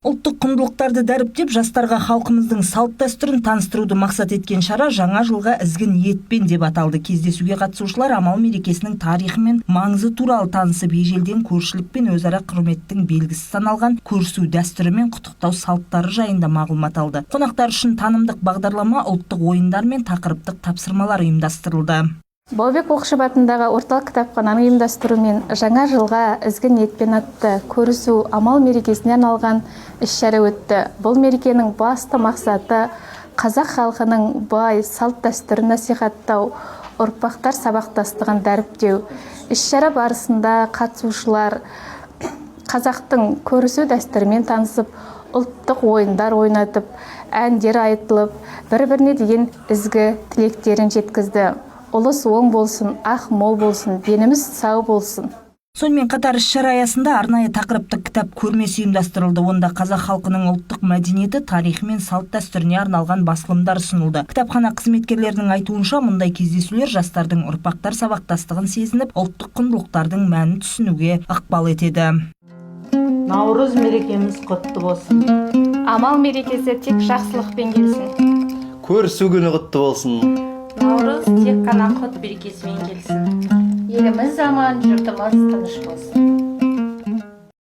Ұлттық құндылықтарды дәріптеп, жастарға халқымыздың салт дәстүрін таныстыруды мақсат еткен шара «Жаңа жылға ізгі ниетпен» деп аталды. Кездесуге қатысушылар Амал мерекесінің тарихы мен маңызы туралы танысып, ежелден көршілік пен өзара құрметтің белгісі саналған көрісу дәстүрі мен құттықтау салттары жайында мағлұмат алды. Қонақтар үшін танымдық бағдарлама, ұлттық ойындар мен тақырыптық тапсырмалар ұйымдастырылды. Баубек Оқшев атындағы орталық кітапхананың ұйымдастыруымен «Жаңа жылға ізгі ниетпен» атты көрісу, Амал мерекесіне арналған іс-шара өтті. Бұл мерекенің басты мақсаты – қазақ халқының бай салт дәстүрін насихаттау, ұрпақтар сабақтастығын дәріптеу. Іс-шара барысында қатысушылар қазақтың көрісу дәстүрімен танысып, ұлттық ойындар ойнатып, әндер айтылып, бір біріне деген ізгі тілектерін жеткізді. Ұлыс оң болсын, ақ мол болсын, деніміз сау болсын. Сонымен қатар іс-шара аясында арнайы тақырыптық кітап көрмесі ұйымдастырылды. Онда қазақ халқының ұлттық мәдениеті, тарихы мен салт дәстүріне арналған басылымдар ұсынылды. Кітапхана қызметкерлерінің айтуынша, мұндай кездесулер жастардың ұрпақтар сабақтастығын сезініп, ұлттық құндылықтардың мәнін түсінуге ықпал етеді. Наурыз мерекеміз құтты болсын! Амал мерекесі тек жақсылықпен келсін! Көрісу күні құтты болсын! Наурыз тек қана құт берекесімен келсін! Еліміз аман, жұртымыз тыныш болсын!